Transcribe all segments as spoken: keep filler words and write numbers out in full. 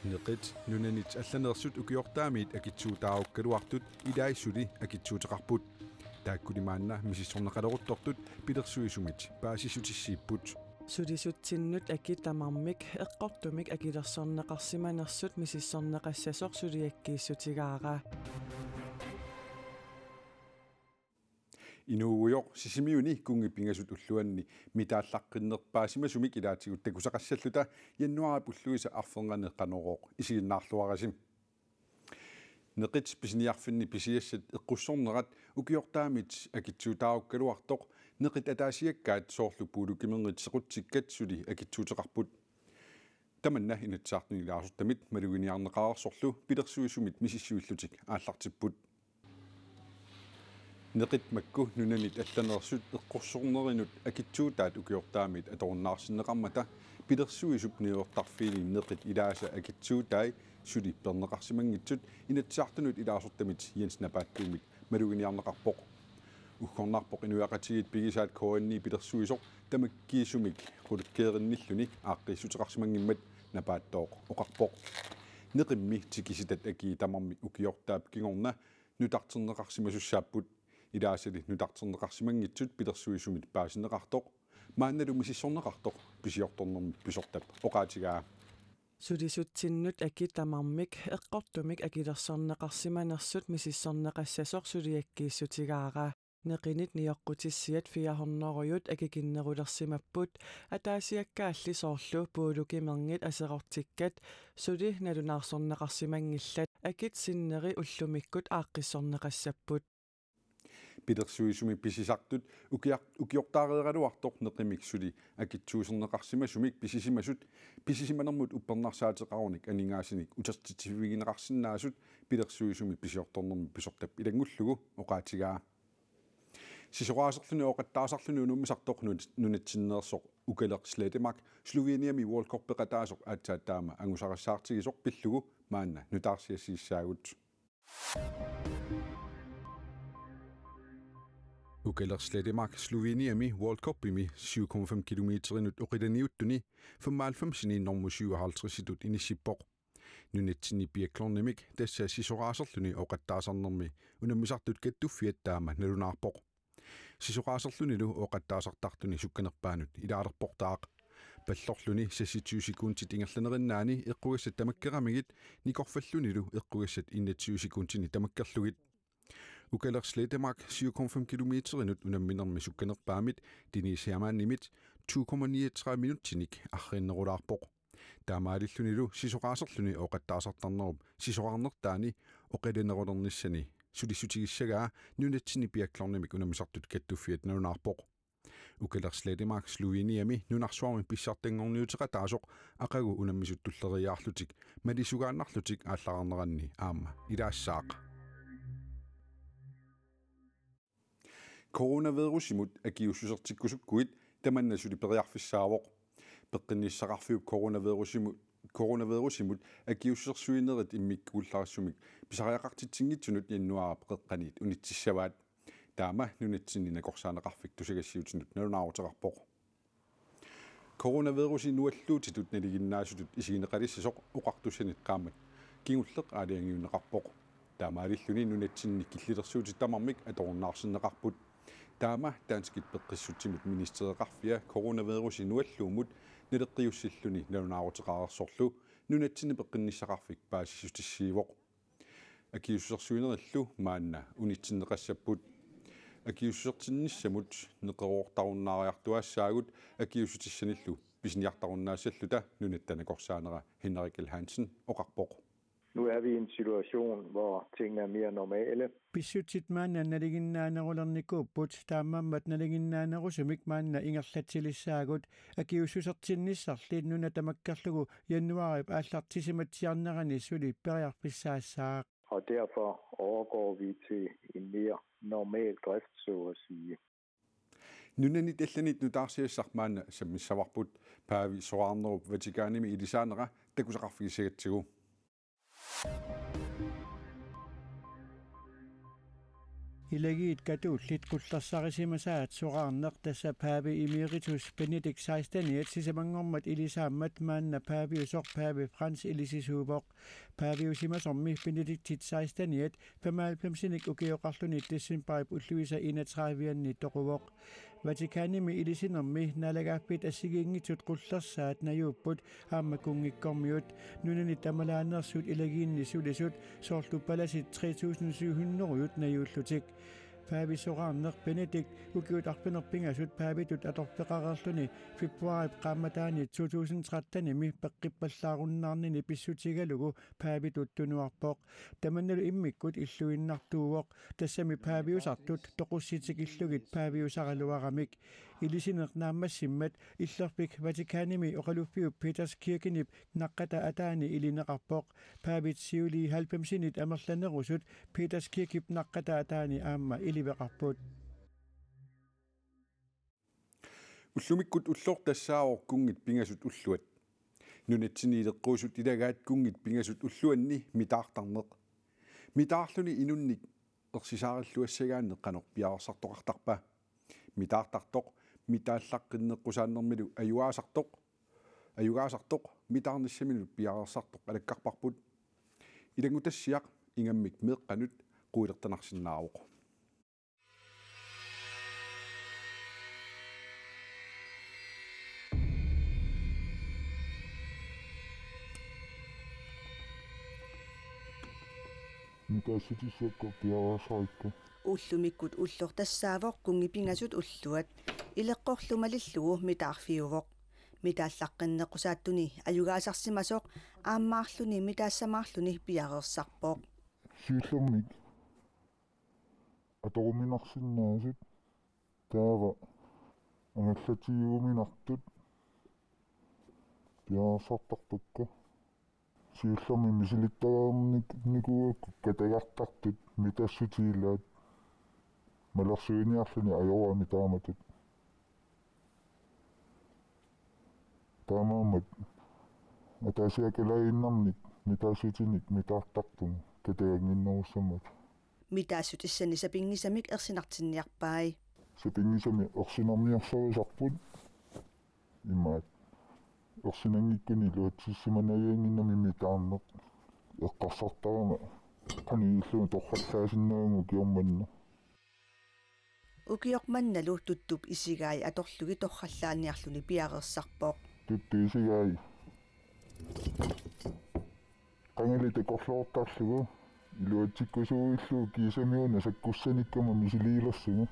Neqit nunanit allaneersut ukiortaamiit akitsuutaarukkaluartut ilai suli akitsuuteqarput. Taakkuli maanna misissorneqaleruttortut pilersuisumit paasissutissiipput. Sulisutsinnut akit tamarmik eqqortumik akilersorneqarsimanersut misissorneqassasoq suliakkiissutigaara. Inuugujoq Sisimiuni kunngit pingasut ulluanni mitaallaqqinnerpaasimasumik ilaatigut takusaqassalluta januaarip ulluisa arfernganni Qanorooq isiginnaarluarisi. Neqit pisiniarfinni pisiassat eqqussornerat ukiortaamiit akitsuutaarukkaluartoq neqit ataasiakkaat soorlu puulukimerngit sequtsikkat suli akitsuuteqarput. Tamanna Inatsisartuni ilaasortamit maluginiarneqareersorlu pilersuisumit misissuillutik aallartipput. Neqit makku nunanit allaneersut eqqussornerinut akitsuutaat ukiortaamiit atorunnaarsinneqarmata pilersuisup niuertarfiini neqit ilaasa akitsuutai suli peerneqarsimanngitsut Inatsisartunut ilaasortamit Jens Napaattuumit maluginiarneqarpoq. Uggornarpoq inuiaqatigiit pigisaat K N I pilersuisoq tamakkiisumik qulakkeerinnilluni aaqqiissuteqarsimanngimmat, Napaattooq oqarpoq. Neqimmi tikisitat akii tamarmik ukiortaap kingorna nutarterneqarsimasussaapput. Ilaasali nutarterneqarsimanngitsut pilersuisumit paasinneqartoq maannalu misissorneqartoq pisiortornermik pisortap oqaatigaa. Sulisutsinnut akit tamarmik eqqortumik akilersorneqarsimanersut misissorneqassasoq suliakkiissutigaara. Neqinit nioqqutissiat fire hundrede akikinnerulersimapput, ataasiakkaalli soorlu puulukimerngit aserortikkat suli nalunaarsorneqarsimanngillat, akit sinneri ullumikkut aaqqissorneqassapput. Pilersuisumi pisisartut ukiar-, ukiortaareeraluartoq neqimik suli akitsuuserneqarsimasumik pisisimasut pisisimanermut uppernarsaateqarunik aningaasanik utertitsivigineqarsinnaasut pilersuisumi pisiortornermi pisortap ilanngullugu oqaatigaa. Sisoraaserluni ooqattaasarluni unammisartoq nunat-, nunatsinneersoq Ukaleq Slettemark Sloveniami World Cup-eqataasoq aatsaat taama angusarissaartigisoq pillugu maanna nutaarsiassiissaagut. Ukaleq Slettemark Sloveniami World Cupimi syv komma fem kilometerinut oqilaniuttuni femoghalvfemsini normu syvoghalvtredsitut inissippoq. Nunatsinni biathlonimik tassa sisoraaserluni ooqattaasarnermi unammisartut kattuffiat taama nalunaarpoq. Sisoraaserlunilu ooqattaasartartuni sukkanerpaanut ilaalerportaaq. Pallorluni seksogtyve sekundit ingerlanerinnaani eqqugassat tamakkeramigit, nikorfallunilu eqqugassat enogtyve sekundini tamakkerlugit. Ukaleq Slettemark syv komma fem kilometerinut unamminermi sukkanerpaamit Dennis Hermannimit to komma niogtredive minutsinik arriinnerulaarpoq. Taamaalillunilu sisoraaserluni ooqattaasartarnerup sisoraarnertaani oqilinerulernissani sulissutigissagaa nunatsinni biathlonimik unammisartut kattuffiat nalunaarpoq. Ukaleq Slettemark Sloveniami nunarsuarmi pissartanngorniuteqataasoq aqagu unammisut tulleriiaarlutik malisugaannarlutik aallararneranni aamma ilaassaaq. Coronavirusimut akiuussusertikkusukkuit tamanna suli periarfissaavoq. Peqqinnissaqarfiup coronavirusimut, coronavirusimut akiuussusersuinerit immikkuullarissumik pisariaqartitsinngitsunut januaarip qeqqaniit unitsissavaat. Taama nunatsinni nakorsaaneqarfik tusagassiuutinut nalunaaruteqarpoq. Coronavirusi nualluutitut nalinginnaasutut isigineqalissasoq oqartussanit qaammat kingulleq aalajangiunneqarpoq. Taamaalilluni nunatsinni killilersuutit tamarmik atorunnaarsinneqarput. Taama danskit peqqissutsimut ministereqarfia coronavirusi nualluummut naleqqiussilluni nalunaaruteqareersorlu nunatsinni peqqinnissaqarfik paasissutissiivoq. Akiuussusersuinerillu maanna unitsinneqassapput. Akiuussusertinnissamut neqeroortarunnaariartuaassaagut akiuussutissanillu pisiniartarunnaassalluta nunatta nakorsaanera Henrik L. Hansen oqarpoq. Nu er vi i en situation, hvor tingene er mere normale. Pissutsit maanna nalinginnaanerulernikuupput, taamaammat nalinginnaanerusumik maanna ingerlatsilissaagut. Akiuussusertinnissarli nuna tamakkerlugu januaarip aallartisimatsiarnerani suli periarfissaassaaq. Og derfor overgår vi til en mere normal drift, så at sige. Nunanit allanit nutaarsiassaq maanna sammissavarput, paavi soraarnerup Vatikanimi ilisaanera takusaqarfigissagatsigu. Ilagiit katullit qullersarisimasaat soraarneq, tassa paavi emeritus Benedikt seksteniat sisamanngormat ilisaammat maanna paaviusoq paavi Frans ilisisuuvoq. Paaviusimasormi Benediktit seksteniat femoghalvfemsinik ukioqarluni decembarip ulluisa enogtredive-anni toquvoq. Vatikanimi ilisinermi naalagaaffit assigiinngitsut qullersaat najuupput aamma kunngikkormiut, nunani tamalaaneersut ilagiinni sulisut, soorlu palasit tre tusind syv hundrede najuullutik. Paavi soraarneq Benedikt ukiut arfineq-pingasut paavitut atorfeqareerluni februaarip qaammataani to tusind trettenimi peqqippallaarunnaarnini pissutigalugu paavitut tunuarpoq. Tamannalu immikkut illuinnartuuvoq, tassami paaviusartut toqussutikillugit paaviusaraluaramik. Ilisineq naammassimmat Illerfik Vatikanimi oqaluffiup Peterskirkenip naqqata ataani ilineqarpoq. Paavit siulii halvfemsinit amerlanerusut Peterskirkep naqqata ataani aamma iliveqarput. Ullumikkut ulloq tassaavoq kunngit pingasut ulluat. Nunatsinni ileqquusut ilagaat kunngit pingasut ulluanni mitaartarneq. Mitaarluni inunnik ersisaarilluassagaanni qanoq piareersartoqartarpa? Mitaartartoq mitaallaqqinneqqusaannermilu ajugaasartoq, ajugaasartoq mitaarnissaminut piareersartoq alakkarparput. Ilanngutassiaq ingammik meeqqanut quilertanarsinnaavoq. Mitaassutissakka piareersarikka. Ullumikkut ulloq tassaavoq kunngit pingasut ulluat. Ileqqorlu malillugu mitaarfiuvoq. Mitaallaqqinneqqusaattuni ajugaasarsimasoq aammaarluni mitaassamaarluni piareersarpoq. Siullermik atoruminarsinnaasut taava angallatigiuminartut piareersartarpakka. Siullermik misilittagaarnikuugakku katagartartut mitaassutigilaat malersuiniarluni ajoraami taamatut. Taamaammat ataasiakalaaginnarnik mitaassutinik mitaartarpunga katagannginnerussammat. Mitaassutissani sapinngisamik ersinartinniarpai. Sapinngisamik ersinarniarsarisarput imaat. Ersinanngikkuni iluatsissimanaviannginnami mitaarneq. Eqqarsartarama qanoq ilillunga torrallaasinnaavunga ukioq manna. Ukioq mannalu tuttup isigai atorlugit torrallaaniarluni piareersarpoq. Tuttup isigai qangali takorloortarlugu iluatsikkusuuillugu kiisami una sakkussanikkama misiliilersugu.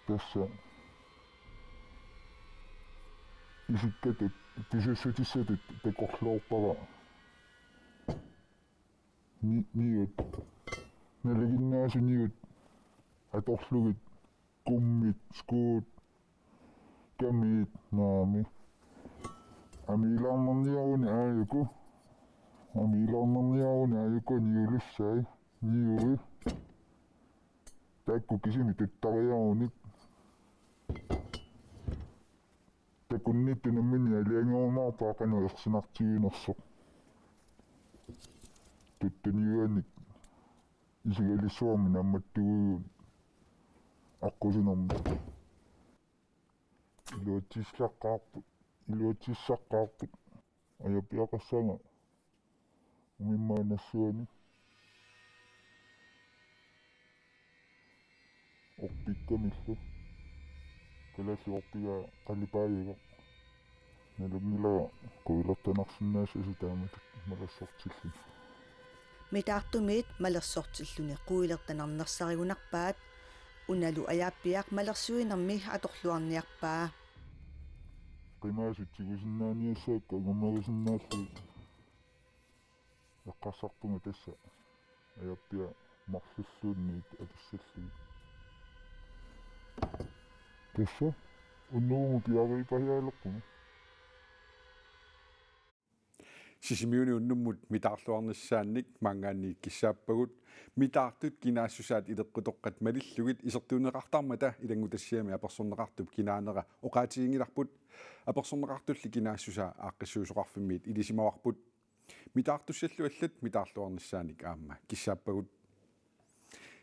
Tassa isikkatut pisussutissatut takorloorpara. Ni-, niut. Nalinginnaasut niut atorlugit kummit, skuut, kamiit, naamik. Amiilaarnerniaruni aajuku. Amiilaarnerniaruni aajuku niulussaat, niui. Taakku kisimik tuttariarunik. Takunnittut nammineq aliangerumaarpaa qanoq ersinartiginersoq. Tuttuniuanik isigalissuarmik naammattuugut aqqusinermik. Iluatsissaqqaarput, iluatsissaqqaarput. Ajappiaqassaanga umimmaanassuani. Orpikkamillu. Kalaallit orpigaa qalipaajugaq. Nalunngilara quilertanarsinnaassasut taamatut malersortilluni. Mitaartumiit malersortilluni quilertanarnersarigunarpaat, unalu ajaappiaq malersuinermi atorluarniarpaa. Qimaasut tigusinnaaniassaakka angumagisinnaallutik. Eqqarsarpunga tassa ajaappiaq marlulluunniit atussallugit. Tassa unnugu piareerpajaaleqqugu. Sisimiuni unnummut mitaarluarnissaannik maanngaanniit kissaappagut. Mitaartut kinaassusaat ileqqutoqqat malillugit isertuunneqartarmata ilanngutassiami apersorneqartup kinaanera oqaatiginngilarput. Apersorneqartulli kinaassusaa aaqqissuisoqarfimmiit ilisimavarput. Mitaartussallu allat mitaarluarnissaannik aamma kissaappagut.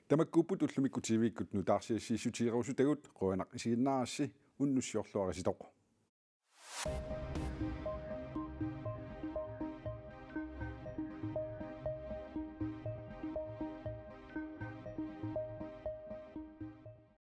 Tamakkuupput ullumikkut T V-kkut nutaarsiassiissutigerusutagut. Qujanaq isiginnaarassi, unnussiorluarisitoq.